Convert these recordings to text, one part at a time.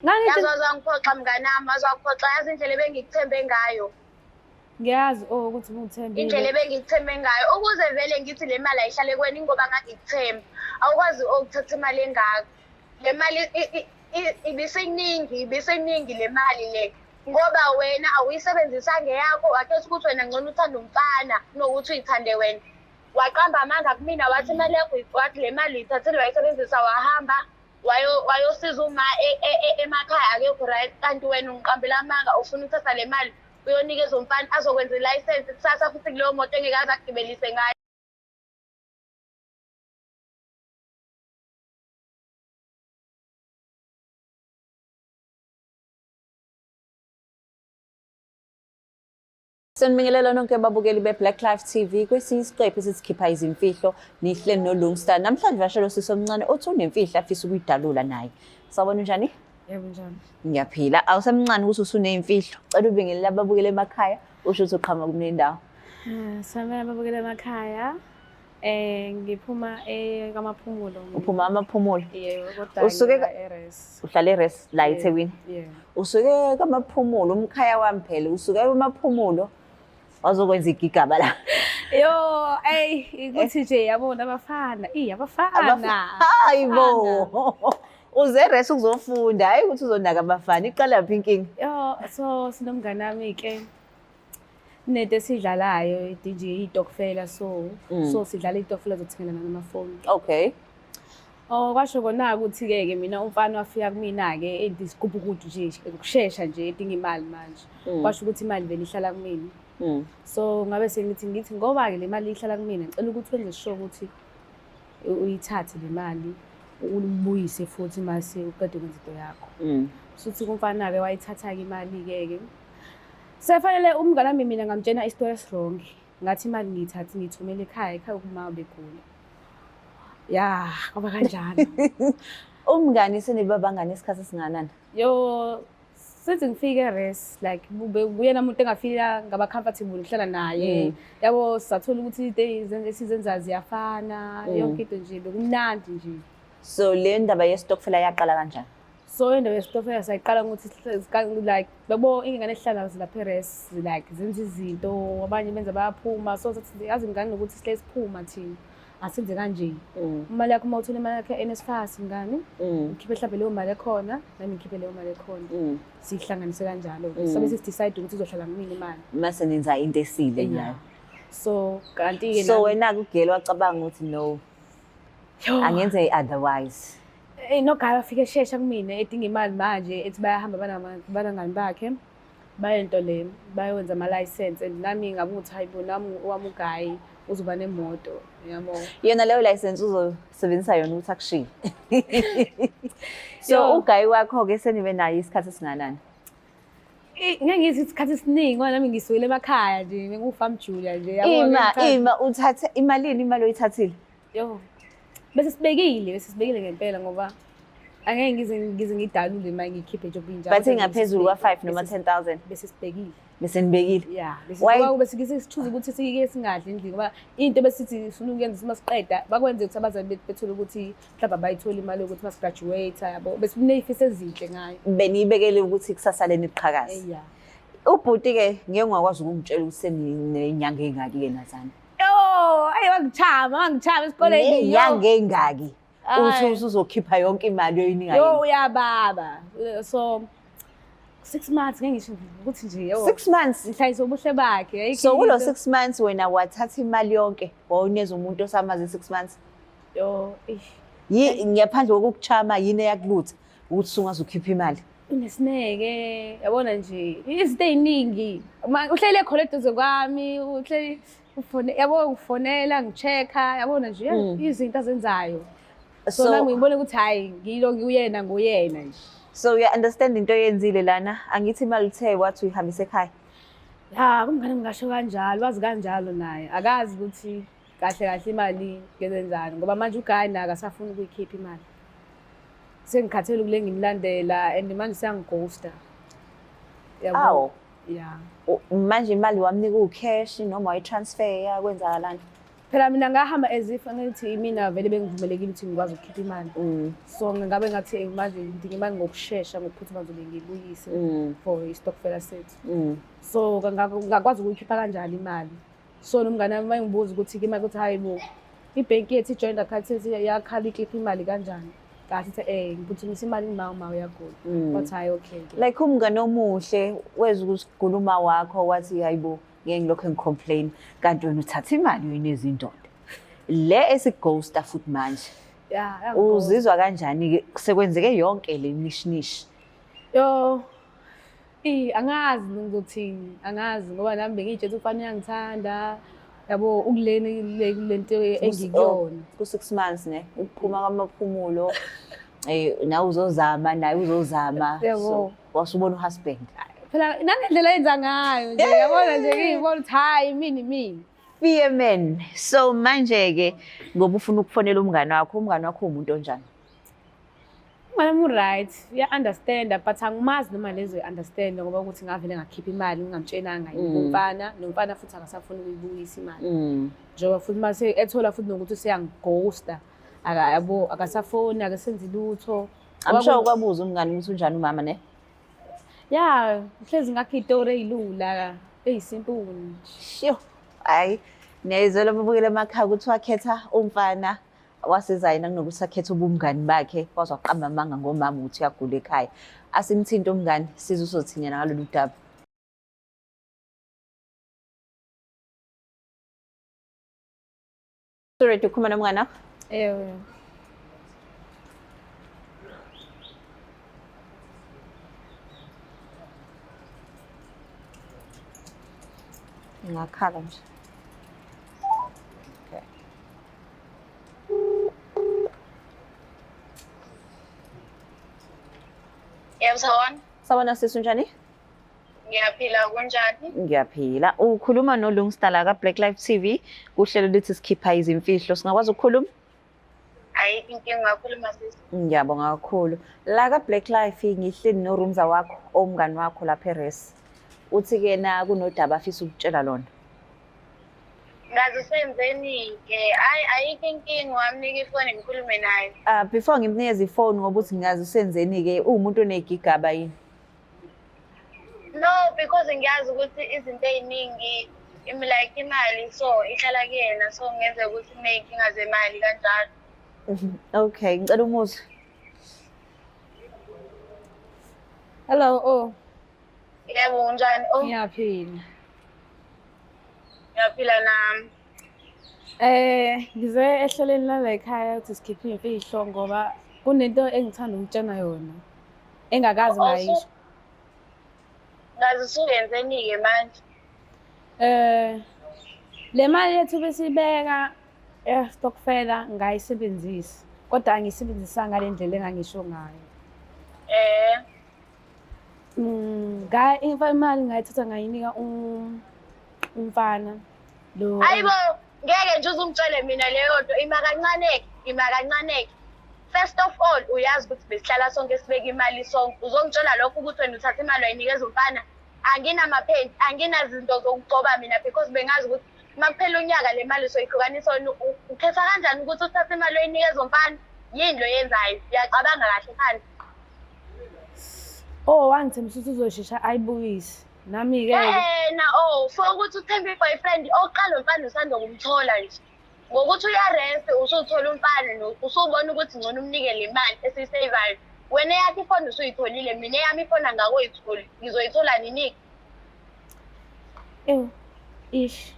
Ngangithi Yazi waze wangiphoxa mnganami, waze wangiphoxa yazi indlela ebengikuthembe ngayo. Ngiyazi oh ukuthi ungithembile. Indlela ebengikuthembe ngayo ukuze vele ngithi le mali ayihlale kuwena ingoba ngangikuthemba. Awukwazi ukuthatha imali engaka. Le mali ibiseningi, ibiseningi le mali le. Ngoba wena awuyisebenzisanga eyakho, wakhetha ukuthi wena ngcono uthande umfana kunokuthi uyithande wena. Waqamba amanga kumina wathi imali yakho wathi le mali uyithathile wayisebenzisa wahamba wayosiza uma e, e, e, emakhaya akekho right kanti wena ungiqambela amanga ufuna ukuthatha le mali uyonikeza umfana azokwenza ilayisensi kusasa futhi kuleyo moto engeke aze akugibelise ngayo. Sanibingelela nonke babukeli be-Black Life TV kwesinye isiqephu esisikhipha izimfihlo nihle noLungstar. Namhlanje vashelo sisi omncane othi unemfihlo afisa ukuyidalula naye. Sawubona unjani? Yebo njani? Ngiyaphila. Awusemncane ukuthi usuneyimfihlo. Cela ubingelele ababukeli emakhaya usho ukuthi uqhamuka kule ndawo. Eh, Sanibona ababukeli emakhaya. Ngiphuma kaMaphumulo. Uphuma amaphumulo. Yebo, kodwa Usuke ngihlala eRes. Uhlala eRes la Yebo, eThekwini. Yebo. Usuke kamaphumulo umkhaya wami phela usuke kumaphumulo wazokwenza igigaba la. Yo, ey, ukuthi nje yabona abafana, ey abafana. Hayi bo. Uze res ukuzofunda, hayi ukuthi uzonaka abafana. Iqala phi inkinga? Yo, so sinomngane wami ke. Kunento esiyidlalayo nje iy'tokfela so so sidlala iy'tokfela zokuthengelana namafoni. Okay. Oh kwasho kona ukuthi-ke ke mina umfana wafika kumina-ke ethi isigubhukudu nje ngokushesha nje edinga imali manje. Kwasho ukuthi imali vele ihlala kumina. So ngabe sengithi ngithi ngoba-ke le mali ihlala kumina ngicela ukuthi wenze sure ukuthi uyithathe le mali uyibuyise futhi mase uqeda ukwenza into yakho. Suthi kumfana-ke wayithatha-ke imali-ke ke. Sefanele umngane wami mina ngamtshena isitori esiwrong. Ngathi imali ngiyithathe ngiyithumele ekhaya, ekhaya kuma begula. Ya, kwaba kanjalo. Umngani senibabangani isikhathi esingakanani? Yo, since ngifike res like kuyena umuntu engafika ngaba comfortable ukuhlala naye. Yabo sathola ukuthi into esizenzayo ziyafana, yonke into nje bekumnandi nje. So le ndaba yestokfela yaqala kanjani? So indaba yesitokfela sayiqala ngokuthi like yabo ingane esihlala nazo lapha eres like zenza izinto abanye benza bayaphuma so sathi yazi ngane nokuthi sihle siphuma thina asenze kanje. Imali yakho uma uthola imali yakho e-NSFAS ngane ukhiphe mhlawumbe leyo mali ekhona nami ngikhiphe leyo mali ekhona siyihlanganise kanjalo. Sabe sesi-decide ukuthi izohlala kumina imali. Mase nenza into esile Yeah. nayo. So kanti-ke So nami wena-ke ugeli wacabanga ukuthi no Yo. angenze otherwise. Nogaya wafika eshesha kumina edinga imali manje ethi bayahamba banangani bakhe bayento le bayowenza ama-license and nami ngabe ukuthi hayi bo nami owami ugayi uzoba nemoto yabo. Yona leyo license uzosebenzisa yona ukuthi akushiye. So Yo. ugayi wakho-ke senibe naye isikhathi esingakanani? Ngeke ngithi isikhathi esiningi ngoba nami ngisukele emakhaya nje bengiwufam Julia nje yabo. Ima ima uthathe imalini imali oyithathile? Yo. Bese sibekile, bese sibekile ngempela ngoba angeke ngize ngidalule imali ngiyikhiphe nje obinjalo. But ingaphezulu kwa-5 noma 10,000. Bese sibekile. Bese nibekile. Yeah, bese Why? ngoba bese sithuza ukuthi sike singadli endlini ngoba into besithi sifuna ukuyenza uma siqeda bakwenze ukuthi abazali bethu bethole ukuthi mhlawumbe abayitholi imali yokuthi masigraduate yabo. Bese kuney'fiso ezinhle ngayo. Beniyibekele ukuthi kusasa leni liqhakaze. Yeah. Ubhuti-ke ngeke ungakwazi ukungitshela ukuthi seninenyanga ey'ngaki-ke nazana. Yo, ayi wangichama, wangichama esikoleni. yo. Nenyanga ey'ngaki. Uthi Ayi. usuzokhipha yonke imali oyinika Yo yena. uyababa. So 6 months ngeke ngisho ukuthi nje yo. 6 months. Ngihlayisa ubuhle bakhe. ayikho So kulo into. 6 months wena wathatha imali yonke wawuneza umuntu osamazi 6 months. Yo, eish. Yi ngaphandle kokukuchama yini eyakulutha ukuthi usungaze ukhiphe imali. Unesineke, yabona nje izinto ey'ningi. Uhleli ekhona eduze kwami, uhleli ufone yabo ngifonela ngi-check-a yabona nje izinto azenzayo. So nami ngibona ukuthi hhayi ngilo nguyena nguyena nje. So you understand into oyenzile lana angithi imali uthe wathi uyihambise ekhaya. Ya, kumngane ngingasho kanjalo, wazi kanjalo naye. Akazi ukuthi kahle kahle imali ngenzenzani ngoba manje uGuy naye akasafuni ukuyikhipha imali. Sengikhathele ukule ngimlandela and manje seyangighosta. Yabo. Awu. Yeah. Manje imali wamnika ucash noma wayitransfer kwenzakalani? Phela mina ngahamba as if ngithi mina vele bengivumelekile ukuthi ngikwazi ukukhipha imali. So ngabe ngathi manje ngidinga imali ngokushesha, ngokuphuthuma, ngizobe ngiyibuyise for isitokfela sethu. So ngakwazi ukuyikhipha kanjani imali? So nomngane wami wayengibuza ukuthi imali, ukuthi hayi bo, ibhenki yethu i-joint account yethu yakhala ikhipha imali kanjani? Ngathi ngiphuthumisa imali kuma, uma uyagula. Wathi hayi, okay. Like umngane omuhle weza ukusigula uma wakho, wathi hayibo, ngeke ngilokhu ngicomplain, kanti wena uthatha imali uyinezindoda le esighosta futhi manje. Ya, yangighosta. Uzizwa kanjani-ke sekwenzeke yonke le nishinishi? Yo, angazi ngizothini, angazi, ngoba nami bengiyitshela ukuthi ufana uyangithanda, yabo, ukuleni le nto engikuyona. Ku-6 months ne ukuphuma kwamaphumulo, nawe uzozama, naye uzozama. Yabo. So wasubona uhusband. Phela nangendlela yenza ngayo nje, yabona nje, ngiyibona ukuthi hayi, mina mina. Fear man. So manje-ke ngoba ufuna ukufonela umngane wakho, umngane wakho uwumuntu onjani? Umngane wami u-right, uya-understand-a, but angimazi noma lezo understand, ngoba ukuthi ngavele ngakhipha imali ngingamtshelanga yini umfana, nomfana futhi akasafuni ukuyibuyisa imali. Njengoba futhi mase ethola futhi nokuthi useyangighosta, yabo, akasafoni, akasenzi lutho. I'm sure ukwabuza umngane ukuthi unjani umama ne? Ya, hlezi ngakho iy'tori ey'lula, ey'simple nje. Sho, hhayi, niyayizwela ababukela emakhaya ukuthi wakhetha umfana wasiza yena kunokuthi akhethe ubumngani bakhe, waze waqamba amanga ngomama ukuthi uyagula ekhaya. Asimthinte umngani, size uzothinyana ngalolu daba. Ready ukukhuluma nomngani wakho? Ewe. Ngingakhala nje. Okay. Yebo, sawubona. Sawubona sisi, unjani? Ngiyaphila, kunjani? Ngiyaphila. Ukhuluma noLungstar la ka-Black Life TV kuhlelo lithi sikhipha izimfihlo. Singakwazi ukukhuluma? Ayikho inkinga, ungakhuluma sisi. Ngiyabonga kakhulu. La ka-Black Life ngihleli noRumza wakho, omngani wakho lapha eRes. Uthi-ke na kunodaba afisa ukutshela lona. Ngazi senzeni-ke? Hhayi, ayikho inkinga, wamnika ifoni ngikhulume naye. Before ngimnikeze ifoni, ngoba uthi ngazi usenzeni-ke, uwumuntu oney'gigaba yini? No, because ngiyazi ukuthi izinto ey'ningi like imali so ihlala kuyena, so kungenzeka ukuthi kuney'nkinga zemali kanjalo. Okay, ngicela umuzwe. Hello, oh. Yebo, unjani? Oh, Ngiyaphila. Ngiyaphila nami. Ngize ehleleni lala ekhaya ukuthi sikhiphe imfihlo ngoba kunento engithanda ukutshena yona engakazi Oh, ngayisho. Ngazi usuyenzeni-ke manje? Le mali yethu besiyibeka estokfela ngayisebenzisa, kodwa angiyisebenzisanga ngale ndlela engangisho ngayo. Imali ngayithatha ngayinika umfana lo. Hayibo, ngeke nje uzungitshele mina leyo nto, ima kancane-ke, ima kancane-ke. First of all, uyazi ukuthi besihlala sonke sibeka imali sonke. Uzongitshela lokho ukuthi wena uthatha imali wayinikeza umfana. Anginamaphenti, anginazinto zokugcoba mina, because bengazi ukuthi uma kuphela unyaka le mali soyihlukanisa wena. Ukhetha kanjani ukuthi uthathe imali oyinikeza umfana? Yini lo yenzayo? Uyacabanga kahle ekhanda? Oh, wangithembisa ukuthi uzoshesha ayibuyise. Nami-ke Yena, oh, for ukuthi uthembe i-boyfriend oqala umfana usanda kumthola nje. Ngokuthi uyarest usuthola umfana, usubona ukuthi ngcono umnike le mali esiyisevayo. Wena eyakho ifoni usuyitholile, mina eyami ifoni angakoyitholi. Ngizoyithola nini? Ewu, ish.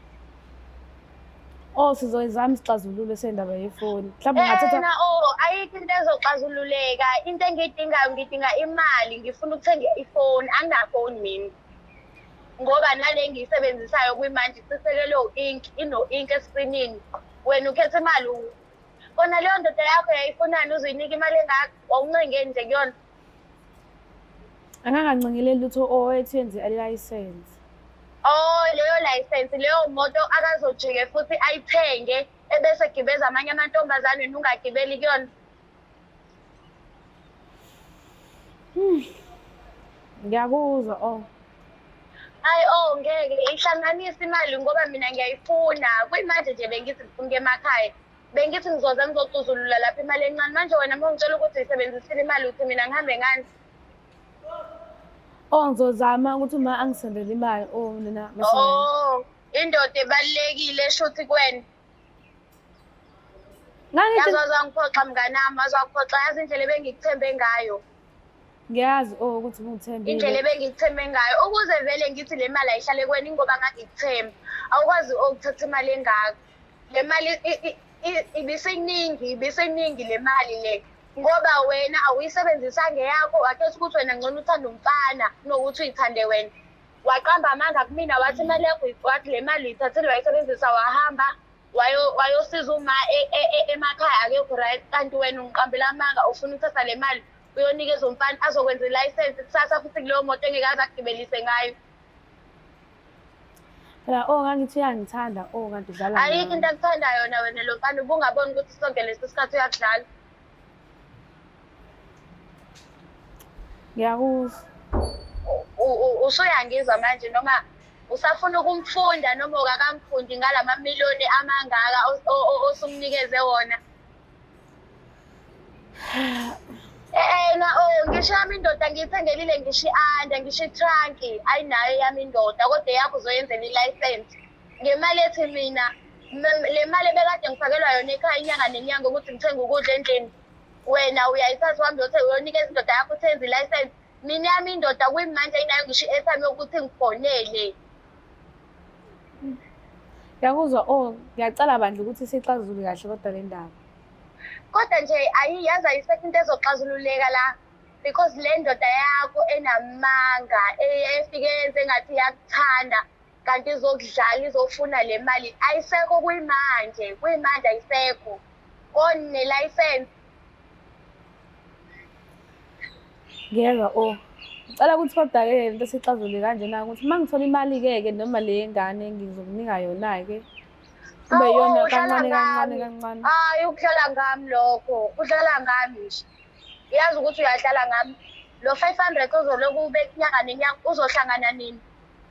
Oh, sizoyizama isixazululo sendaba yefoni. Mhlawumbe ungathatha Yena, oh, ayikho into ezoxazululeka. Into engiyidingayo, ngidinga imali, ngifuna ukuthenga ifoni, anginafoni mina. Ngoba nale engiyisebenzisayo kwimanje isisekelo ink, ino-ink eskrinini. Wena ukhetha imali, kona leyo ndoda yakho yayifunani uzoyinika imali engaka? Wawuncengeni nje kuyona? Angangancengeleli lutho, owethi yenze license. Oh, leyo license, leyo moto akazojike futhi ayithenge ebese gibeza amanye amantombazane, wena ungagibeli kuyona. Ngiyakuzwa, oh. Hayi, oh. Oh ngeke ihlanganise imali ngoba mina ngiyayifuna. Kuyimanje nje bengithi ngifuna ukuya emakhaya. Bengithi ngizoza ngizocuzulula lapha imali encane. Manje wena uma ungitshela ukuthi uyisebenzisile imali uthi mina ngihambe ngani? Oh ngizozama ukuthi uma angisendele imali oh nina bese Oh, indoda ebalulekile shuthi kuwena. Ngangithi Yazi waze wangiphoxa mnganami, waze wangiphoxa yazi indlela ebengikuthembe ngayo. Ngiyazi oh ukuthi ungithembile. Indlela ebengikuthembe ngayo ukuze vele ngithi le mali ayihlale kuwena ingoba ngangikuthemba. Awukwazi ukuthatha imali engaka. Le mali ibisiningi, ibisiningi le mali le. Ngoba wena awuyisebenzisanga eyakho, wakhetha ukuthi wena ngcono uthande umfana kunokuthi uyithande wena. Waqamba amanga kumina wathi imali yakho wathi le mali uyithathile wayisebenzisa wahamba wayosiza uma e, e, e, emakhaya akekho right kanti wena ungiqambela amanga ufuna ukuthatha le mali uyonikeza umfana azokwenza ilayisensi kusasa futhi kuleyo moto engeke aze akugibelise ngayo. Phela oh ngangithi uyangithanda oh kanti udlala Ayikho into akuthanda yona wena lo mfana ubungaboni ukuthi sonke lesi sikhathi uyakudlala. Ngiyakuzwa. Usuyangizwa manje noma usafuna ukumfunda noma ukakamfundi ngalama miliyoni amangaka osumnikeze wona? Eh na oh ngisho yami indoda ngiyithengelile ngisho i-anda ngisho i-trunk ayinayo yami indoda kodwa eyakho uzoyenzela i-license ngemali ethi mina le mali ebekade ngifakelwa yona ekhaya inyanga nenyanga ukuthi ngithenge ukudla endlini wena uyayithatha uhambe uyonikeza indoda yakho uthenze i-license mina yami indoda kuyimanje ayinayo ngisho i-airtime yokuthi ngifonele. Ngiyakuzwa oh ngiyacela bandla ukuthi sixazulule kahle kodwa le ndaba. Kodwa nje ayiyazi ayisekho into ezoxazululeka la because le ndoda yakho enamanga efike yenze engathi iyakuthanda kanti izokudlala izofuna le mali ayisekho kuyimanje kuyimanje ayisekho kone-license. Ngiyezwa oh. Ngicela ukuthi kodwa-ke le nto sixazulule kanjena ukuthi uma ngithola imali-ke ke noma le yengane ngizokunika yona-ke. Kube Awu, yona udlala kancane kancane ngami. kancane. Hayi ukudlala ngami lokho, udlala ngami nje. Uyazi ukuthi uyadlala ngami. Lo 500 ozoloku ubeka inyanga nenyanga uzohlangana nini?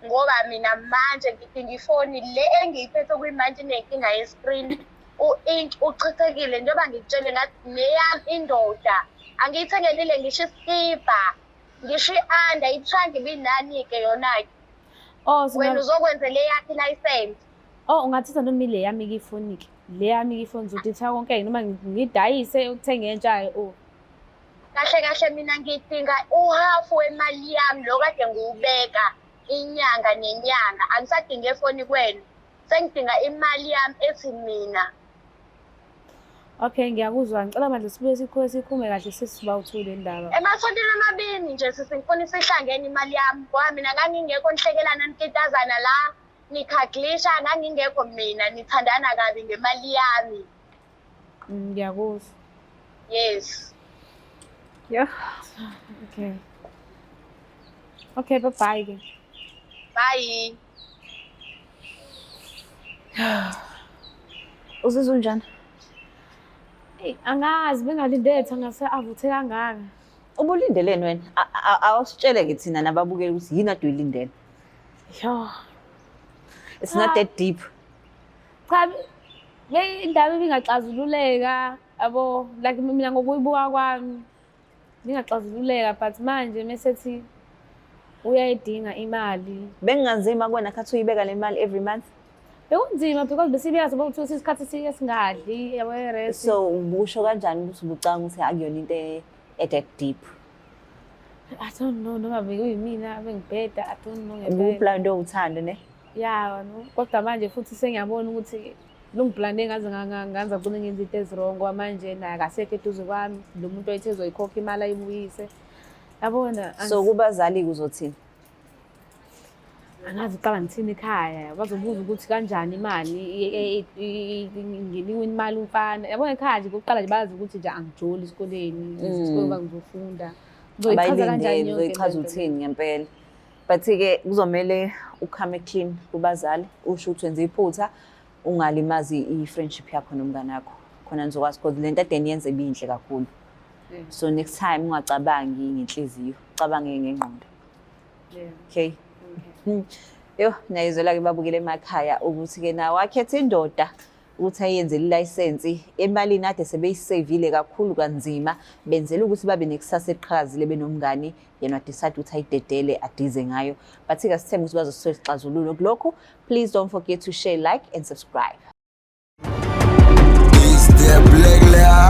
Ngoba mina manje ngidinga ifoni le engiyiphethe kuyimanje inenkinga ye-screen. U-ink uchithekile njengoba ngikutshele ngathi neyami indoda angiyithengelile ngisho isikibha ngisho i-under i-trunk ibinani-ke yona-ke. Oh, Wena uzokwenzela eyakho ilayisensi. Oh, ungathatha noma ile yami-ke ifoni-ke. Le yami-ke ifoni ngizoditha konke noma ngidayise uthenge entsha-ke oh. Kahle kahle mina ngidinga uhafu wemali yami lo kade ngiwubeka inyanga nenyanga. Angisadingi efoni kwenu. Sengidinga imali yami ethi mina. Okay, ngiyakuzwa. Ngicela manje sibuye sikhule sikhulume kahle sisiba uthule indaba. Emasontweni amabini nje sisi ngifuna isihlangene imali yami ngoba mina ngangingekho nihlekelana nikitazana la nikhaglisha ngangingekho mina nithandana kabi ngemali yami. Ngiyakuzwa. Yes. Yeah. Okay. Okay, bye bye ke. Bye. Uzizwa unjani? Eyi, angazi bengalindele ukuthi angase avuthe kangaka. Ubulindeleni wena? Awusitshele-ke thina nababukeli ukuthi yini ade uyilindele. Yo. It's not that deep. Cha, indaba ibingaxazululeka yabo like mina ngokuyibuka kwami ibingaxazululeka but manje mesethi uyayidinga imali. Bekunganzima kuwena khathi uyibeka le mali every month? Bekunzima because besibiyazi ukuthi uthi isikhathi sike singadli yabo e-rest. So ubusho kanjani ukuthi ubucanga ukuthi akuyona into e-that deep? I don't know noma bekuyimina bengibheda I don't know ngempela. Ubuplande uthando ne? Ya no kodwa manje futhi sengiyabona ukuthi lungiplande ngaze nganza gcine ngenza into ezi-wrong ngoba manje naye akasekho eduze kwami lo muntu oyethe ezoyikhokha imali ayibuyise. Yabona So kubazali uzothini? Angazi uqala ngithini ekhaya bazobuza ukuthi kanjani imali nginikwe imali umfana. Yabona ekhaya nje kokuqala nje bazi ukuthi nje angijoli esikoleni ngize ngoba ngizofunda. Ngizoyichaza kanjani Abayilindele yonke uzoyichaza lento le? uthini ngempela. But-ke kuzomele ukhame clean kubazali usho ukuthi wenze iphutha ungalimazi i-friendship yakho nomngane wakho khona nizokwazi because le nto ade niyenze ibinhle kakhulu. So next time ungacabangi ngenhliziyo, ucabange ngengqondo. Yeah. Okay. Okay. Yo, niyayizwela-ke babukele emakhaya ukuthi-ke nawo akhethe indoda ukuthi ayenzele ilayisensi emalini ade sebeyisevile kakhulu kanzima, benzela ukuthi babe nekusasa eliqhakazile benomngani. Yena wadecide ukuthi ayidedele adize ngayo. But-ke asithembe ukuthi bazosithola isixazululo kulokhu. Please don't forget to share, like and subscribe. It's the Black Lion.